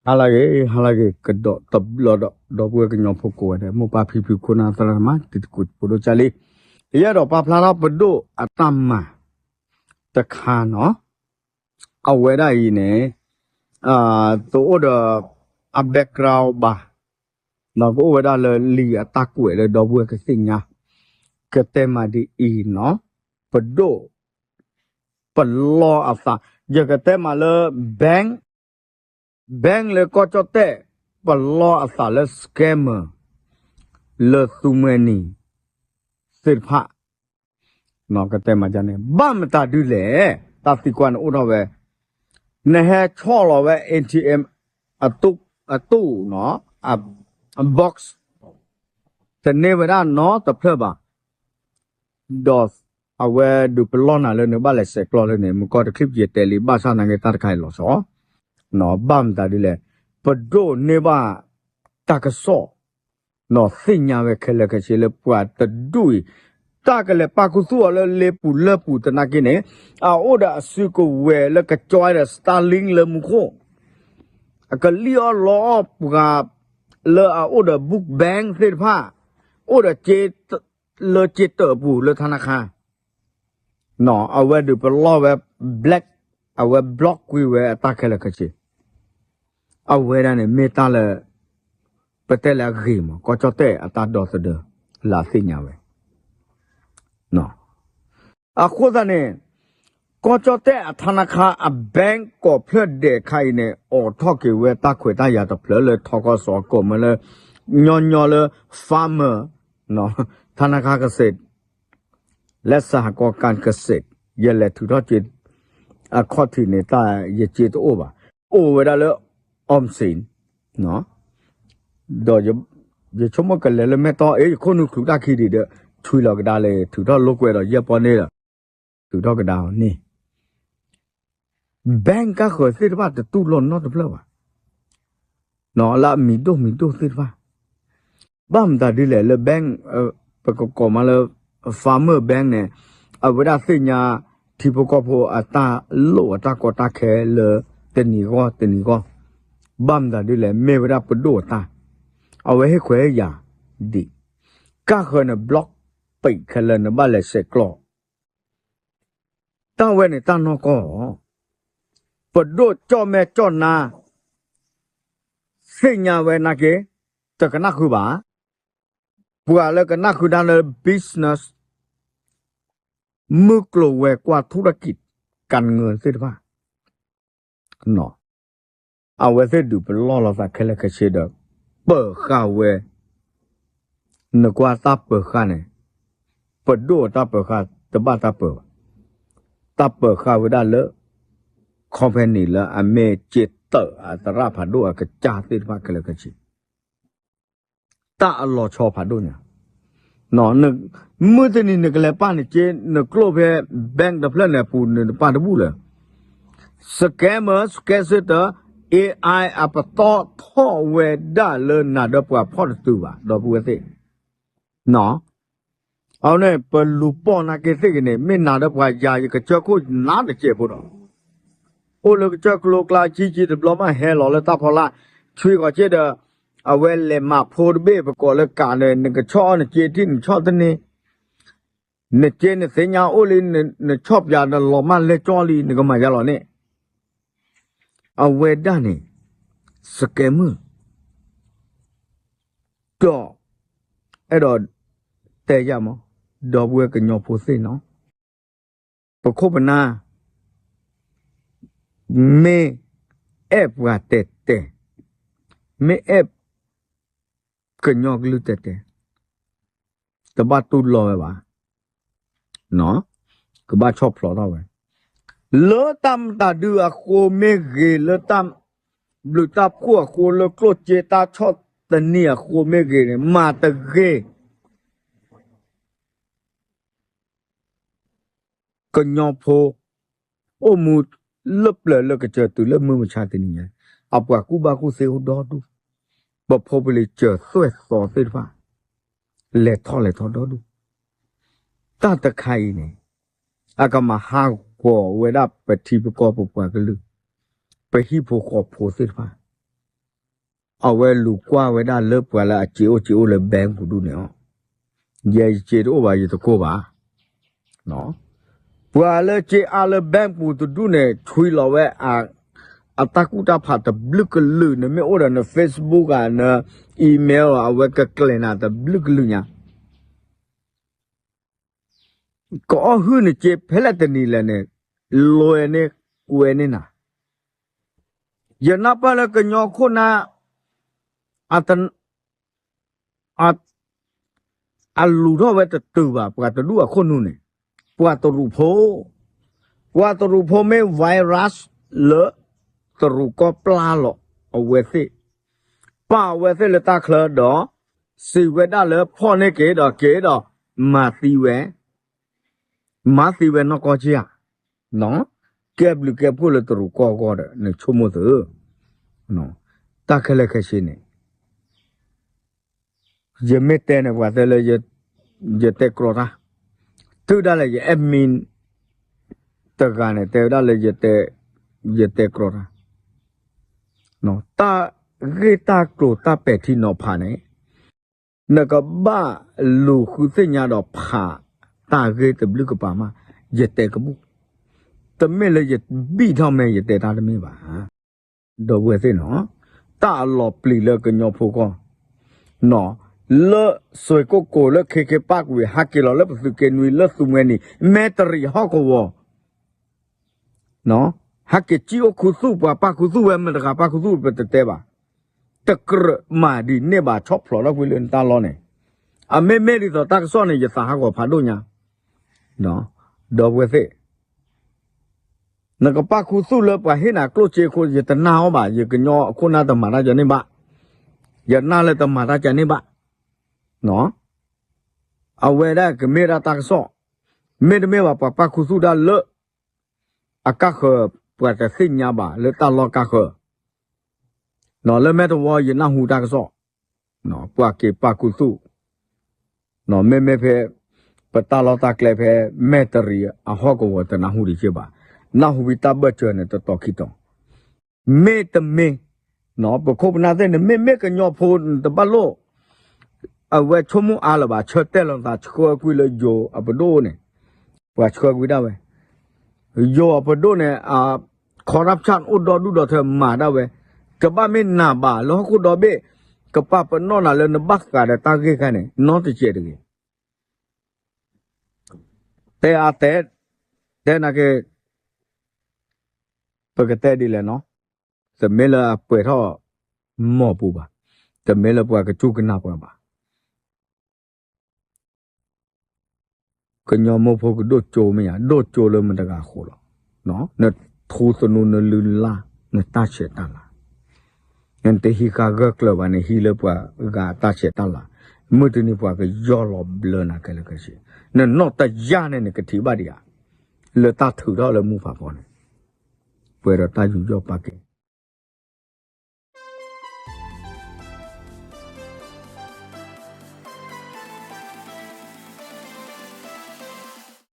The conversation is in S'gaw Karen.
ဟါလၢအဂ့ၤ ဟါလၢအဂ့ၤ ကဒီးတဘျီဒီး ဒီပုၢ်ဝဲၢ်ကညီဖိကိးဂၤဒဲး မိၢ်ပၢ်ဖံဖု ခိၣ်နၢ်သရၣ်သမါ တံၤသကိးဖိဒိၣ်ကၢ်လံ, ယအဲၣ်ဒိးပာ်ဖျါထီၣ်ပဒိၣ်အတၢ်မၤတခါနီၤ, အဝဲဒၣ်အံၤန့ၣ် တအိၣ်ဒီးအ background ဘၣ်, ကအိၣ်ဝဲဒၣ်လၢလံာ်အတၢ်ကွဲးလၢဒီပုၢ်ဝဲၢ်ကသ့ၣ်ညါ, ကတဲမးဒ်အံၤနီၤ, ပဒိၣ် ပလီၢ်အသး, ယကတဲမးလၢ bank, bank လၢကီၢ်ကၠီၣ်တဲၣ် ပလီၢ်အသးလၢ scammer လၢသူမှဲနံၤသ့ၣ်တဖၣ်, ကတဲမးန့ၣ် ဘၣ်မတၤဒုလဲၣ်, တၢ်သံကွၢ်န့ၣ်အိၣ်ထီၣ်ဝဲ, နဟဲဆီၣ်လီၤဝဲ A T M အတူၢ်နီၤ, box တန့ၢ်ဝဲဒၣ်နီတဖျၢၣ်ဘၣ်, ဒီးအဝဲဒုးပလီၢ်နၤလၢနဘၣ်လဲၤဆဲးကျိးလၢန့ၣ် မုၢ်ကီၢ်တချံၣ်ပယဲၤတဲလံ ဘၣ်ဆၣ်နာ်က့တၢ်တခါအံၤလီၤဆီ, ဘၣ်မတၤဒ်လဲၣ်, ပဒိၣ်န့ၢ်ဘၣ်တၢ်ကစီၣ် သ့ၣ်ညါဝဲခဲလၢာ်ခဲဆ့လၢပှၤတဒူၣ်အံၤ, တၢ်ကလဲၤပာ်ခူသူၣ်အီၤလၢလ့ပူၤလၢပူၤသနာ်က့န့ၣ်, အအိၣ်ဒီးအစုကဝဲၤလၢကကွဲဒီး Starlink လၢမူခိၣ်, အကလံၣ်အီၣ်လီအီၣ်ပှၤလၢအအိၣ်ဒီး book bank သ့ၣ်တဖၣ်, အိၣ်ဒီးစ့ လၢစ့တၢးအပူၤလၢထါနါခါ အဝဲဒုးပလီၢ်ဝဲ black, အဝဲ block ကွံာ်ဝဲအတၢ်ခဲလၢာ်ခဲဆ့, အဝဲဒၣ်န့ၣ်မ့ၢ်တၢ်လၢ ပတဲလၢအဂ့ၤမး ကီၢ်ကၠီၣ်တဲၣ်အတၢ်ဒီသဒၢ လၢအသ့ၣ်ညါဝဲ, အဃိသတးန့ၣ် ကီၢ်ကၠီၣ်တဲၣ်အထါနါခါအ bank ကိးဖျၢၣ်ဒဲးခါအံၤန့ၣ် အိးထီၣ်က့ၤဝဲတၢ်ခွဲးတၢ်ယာ်တဖျၢၣ်လၢထီကီၢ်စီၤကိးမၢလၢ ညီညီလၢ farmer, ထါနါခါကစ့း และสหกรณ์การเกษตร ယလဲၤထုးထီၣ်စ့ အခီၣ်ထံးန့ၣ် တၢ်ယစ့တအိၣ်ဘၣ်, အိၣ်ဝဲဒၣ်လၢ ออมสิน ဒီးယဆိကမိၣ်ကလဲၤလၢမဲၢ်တီၢ် အ့ ယခိၣ်နူာ်ချုးတၢ်ခံဒံးဒီး ဆွံလီၤကဒါလၢ ထုးထီၣ်လိာ်ကွဲဒီးယဲၢ်ပီၢ်န့ၣ်ဒီး ထုးထီၣ်ကဒါအီၤန့ၣ် bank ကါဃၢၤသ့ၣ်တဖၣ်တတူၢ်လိာ်နီတဖျၢၣ်ဘၣ်, လၢအမံၤဒိၣ်မံၤဒိၣ်သ့ၣ်တဖၣ်, ဘၣ်မတၤဒ်လဲၣ်လၢ bank, ပကကိးမးလၢ farmer bank န့ၣ် အဝဲဒၣ်သ့ၣ်ညါ ထံဖိကီၢ်ဖိအတၢ်လိၣ်အတၢ်ကီတၢ်ခဲလၢ တနံၤဂီၢ်တနံၤဂီၢ်, ဘၣ်မတၤဒ်လဲၣ် မ့ၢ်ဝဲဒၣ်ပဒိၣ်အတၢ်, အဝဲဟ့ၣ်ခွဲးဟ့ၣ်ယာ်ဒံး, ကါဃၢၤန့ၣ် block ပံးခဲလၢာ်န့ၣ် ဘၣ်လဲၤဆဲးကျိး တၢ်ဝဲန့ၣ်တၢ်နီၢ်ကီၢ်, ပဒိၣ်ကၠီၣ်မဲာ်ကၠီၣ်နါ သ့ၣ်ညါဝဲနာ်က့, တကနၣ်ဃုာ်ဘၣ်, ပှၤလၢကနၣ်ဃုာ်တၢ်လၢ business, မုၢ်ကျိၤဝဲၤကွာ် ထူရကံး ကၤနၢၤသ့ၣ်တဖၣ် အဝဲသ့ၣ်ဒုးပလီၢ်လိာ်သးခဲလၢာ်ခဲဆ့ဒီး ပၢၤဃာ်ဝဲ, နကွၢ်တၢ်ပၢၤဃာ်န့ၣ်, ပဒိၣ်အတၢ်ပၢၤဃာ်တဘၣ်တၢ်ပၢၤဘၣ်, တၢ်ပၢၤဃာ်ဝဲဒၣ်လၢ company လၢအမ့ၢ်စ့တၢးအသရၣ်ဖးဒိၣ်အကစၢ်သ့ၣ်တဖၣ်ခဲလၢာ်ခဲဆ့ တၢ်အလီၤဆီဖးဒိၣ်ညါ, မုၢ်တနံၤနကလဲၤပာ်နစ့ နကျိၣ်ဖဲ bank တဖျၢၣ်န့ၣ်အပူၤ နတပာ်တဘူၣ်လၢၤ, scammer, scam စ့တၢး AI အပတီၢ်ထီၣ်ဝဲဒၣ်လၢနၤဒီးပှၤဖီၣ်တတုၤဘၣ် ဒီပုၢ်ဝဲၢ်သ့ၣ် အဝဲန့ၣ် ပလူၤပိာ်နာ်က့သ့ၣ်ဂ့ၤန့ၣ် မ့ၢ်နၤဒီးပှၤယၤ ယကစၢၢ်ခိၣ်နါတစဲးဖိဒီး အိၣ်လၢကစၢၢ်ကျိကျါ ဆံးဆံးတဘျီမး ဟဲလီၤလၢတၢ်ဖီလာ် ဆွံဃီၤစ့ဒီး အဝဲလဲၤမၤဖိတဘ့ၣ် ပကိးလၢကးန့ၣ် နကဆီၣ်အီၤနစ့ထံၣ် နဆီၣ်တန့ၢ် နစ့နသ့ၣ်ညါအိၣ်လံ နဆီၣ်ပၠးနလီၤမၢ်လဲၢ်ကၠီလံ နကမၤယါလီၤန့ၣ် အဝဲဒၣ်န့ၣ် scammer ဒီး အဲၣ်ဒိးတဲယၤမး ဒီပုၢ်ဝဲၢ်ကညီဖိသ့ၣ်နီၤ ပခိၣ်ပနၢ် မ့ၢ်အဲၣ်ပှၤတဲာ်တဲာ်, မ့ၢ်အဲၣ်ကညီကလုာ်တဲာ်တဲာ်, တဘၣ်တူၢ်လိာ်ဝဲဘၣ်, ကဘၣ်ဆီၣ်ဖျိးထီၣ်ဝဲ, လၢတၢ်မတၤဒုအဃိမ့ၢ်ဂ့ၤ, လၢတၢ်ဘျုးတၢ်ဖှိၣ်အဃိ, လၢကျိၣ်စ့တၢ်ဆီၣ်တနံၤအဃိမ့ၢ်ဂ့ၤန့ၣ် မၤတဂ့ၤ ကညီဖိ အိၣ်မူလၢပျၢၤလၢကစၢၢ်တုၤလၢမုၢ်မဆါတနံၤညါ, အပှၤကူၣ်ဘၣ်ကူၣ်သ့အိၣ်ဒီဒူၣ်, ပဖိပလံၤစၢၤသွဲၣ်သီသ့ၣ်တဖၣ် လဲၤထီၣ်လဲၤထီၣ်ဒီဒူၣ်, တၢ်တခါအံၤန့ၣ် အကမၤဟးဂီၤဝဲဒၣ်ပထံပကီၢ်ပပှၤကလုာ်, ပဟံၣ်ဖိဃီဖိသ့ၣ်တဖၣ်, အဝဲလူၤကွၢ်ဝဲဒၣ်လၢပှၤလၢအစ့အိၣ်စ့အိၣ်လၢ bank ပူၤဒူၣ်န့ၣ်အီၤ, ယဲယစ့တအိၣ်ဘၣ် ယတကိၢ်ဘၣ်. ပှၤလၢစ့အါလၢ bank ပူၤတဒူၣ်န့ၣ် ဆွံလီၤဝဲ အတၢ်ကူၣ်တၢ်ဖးတဘျုးကလုာ်, နမ့ၢ်အိၣ်ဒီးန Facebook ဧါ န email ဧါ အဝဲကကျဲၤနၤတဘျုးကလုာ်ညါ. ကအီၣ်ဟုၣ်နစ့ဖဲလဲၣ်တနံၤလဲၣ်န့ၣ်, လွဲန့ၢ်ကွဲန့ၢ်နၤ. ယနၢ်ပၢၢ်လၢကညီခိၣ်နၢ် အလူၤထီၣ်ဝဲတတုၤဘၣ် ပှၤတဒူၣ်အခိၣ်နူာ်န့ၣ်, ပှၤတရူးဖိ, ပှၤတရူးဖိမ့ၢ် virus လၢတရူးကီၢ်ပျၢ်လီၤအဝဲသ့ၣ်, ပာ်အဝဲသ့ၣ်လၢတၢ်ချၢဒီး စံးဝဲဒၣ်လၢဖီၣ်န့ၢ်က့ၤဒီးက့ၤဒီး မၤသံဝဲ, မၤသံဝဲနီၢ်ကီၢ်က့ဧါ, ကဲဘျုးကဲဖှိၣ်လၢတရူးကီၢ်အဂီၢ်ဒီး နဆိကမိၣ်သု, တၢ်ခဲလၢာ်ခဲဆ့န့ၣ် ယမ့ၢ်တဲန့ၣ် ပှၤတဲလၢ ယတဲကြီတၢ်, တုၤဒၣ်လဲာ်ယ admin တဂၤန့ၣ် တဲဝဲဒၣ်လၢ ယတဲကြီတၢ်, တၢ်ဂ့ၢ်တၢ်ကျိၤတၢ်ပဲာ်ထံနီၤဖးန့ၣ် နကဘၣ်လူၤဃုသ့ၣ်ညါဒီးဖးတၢ်ဂ့ၢ်တဘျုးကပၤမး, ယတဲကဘူၣ်, တမ့ၢ်လၢယဘံၣ်ထီၣ်မဲာ်ယတဲတၢ်တမ့ၢ်ဘၣ်. ဒီပုၢ်ဝဲၢ်သ့ၣ်နီၤ, တၢ်အလီၤပျံၤလၢကညီဖိဂီၢ်, လၢစွ့ၢ်ကိၣ်ကိၤလၢ ခ့ခ့ပၣ်ကွံာ် ဟးက့ၤလီၤလၢပသုးက့နွံလၢသူမှဲနံၤ မဲၣ်တရံးဟီၣ်ကဝီၤ, ဟဲက့ၤစံၣ်အိၣ်ခူသူၣ် ပှၤပာ်ခူသူၣ်ဝဲ မတၤတဂၤပာ်ခူသူၣ်ပတတဲဘၣ်, တကြၢးမၤဒ်န့ၣ်ဘၣ် ဆီၣ်ဖျိးထီၣ်ကွံာ်လၢနတၢ်လီၢ်န့ၣ်, အမ့မ့ၢ်ဒ်သိးတၢ်ကစီၣ်န့ၣ် ယသးဟးဂီၤဖးဒိၣ်ညါ, ဒီပုၢ်ဝဲၢ်သ့ၣ် နကပာ်ခူသူၣ်လၢပှၤဟ့ၣ်နၤကျိၣ်စ့အဃိ ယတနာ်အီၤဘၣ်, ယကညီအခိၣ်နၢ်တမၤတၢ်ယၤန့ၣ်ဘၣ်, ယနာ်လၢတမၤတၢ်ယၤန့ၣ်ဘၣ်, အဝဲဒၣ်ကမ့ၢ်ဒၣ်တၢ်ကစီၣ်, မ့တမ့ၢ်ဘၣ်ပှၤပာ်ခူသူၣ်ဒၣ်လၢ အကါဃၢၤ ပှၤတသ့ၣ်ညါဘၣ်လၢတၢ်လီၢ်ကါဃၢၤ, လၢမဲၢ်တဝီယနၢ်ဟူတၢ်ကစီၣ်, ပှၤက့ၤပာ်ခူသူၣ်, မ့မ့ၢ်ဖဲ ပတၢ်လီၢ်တၢ်ကျဲဖဲ မဲၢ်တရံးအဟီၣ်ကဝီၤတနၢ်ဟူဒံးက့ဘၣ်, နၢ်ဟူဝံၤတၢ်ဘၢၣ်စၢၤန့ၣ်တတီၤခံတီၤ, မ့တမ့ၢ် ပခိၣ်ပနၢ်သ့ၣ်န့ၣ် မ့မ့ၢ်ကညီဖိနတဘၣ်လိၣ် အဝဲဆိကမိၣ်အါလၢၤဘၣ်, ဆၢတဲာ်လီၤသးဆှၢကွံာ်လၢယိၤအပဒိၣ်န့ၣ်, ပှၤဆှၢကွံာ်ဒၣ်ဝဲ, ယိၤအပဒိၣ်န့ၣ် corruption အိၣ်ဒီဒူၣ်ဒီထၢမၤဒၣ်ဝဲ, ကဘၣ်မ့ၢ်နၤဘၣ်လၢဟီၣ်ခိၣ်ဒီဘ့ၣ်, ကပာ်ပနီၣ်နၤလၢနဘၣ်ဃးဒီးတၢ်ဂ့ၢ်ခါန့ၣ် နီတစဲးတဂ့ၤ. တဲအါတဲ, တဲနာ်က့ ပကတဲဒ်လဲၣ်နီၤ, တမ့ၢ်လၢအပှဲၤထီၣ်မီၢ်ပူၤဘၣ်, တမ့ၢ်လၢပှၤကစူၢ်ကနာ်ပှၤဘၣ်. ကညီမိၢ်ဖိကဒိၣ်ကၠိမ့ၢ်ဧါ, ဒိၣ်ကၠိလၢမတၤတဂၤအဃိလီၤ. နထူသနူနလုၢ်လၢ်, နတၢ်ဆဲးတၢ်လၤ, နတဟံးဃာ်ဂၢၢ်ကျၢၤဘၣ်, နဟံးလၢပှၤဂၤတၢ်ဆဲးတၢ်လၤ, မုၢ်တနံၤပှၤကယီၢ်လီၤဘျၢနၤခဲလၢာ်ခဲဆ့, နနီၢ်တယၢ်န့ၣ်နကထံၣ်ဘၣ်ဒံးဧါ, လၢတၢ်ထုးထီၣ်လၢမူဖးဖီန့ၣ်, ပှဲၤဒီးတၢ်ယူးယီၣ်ပာ်ကဲ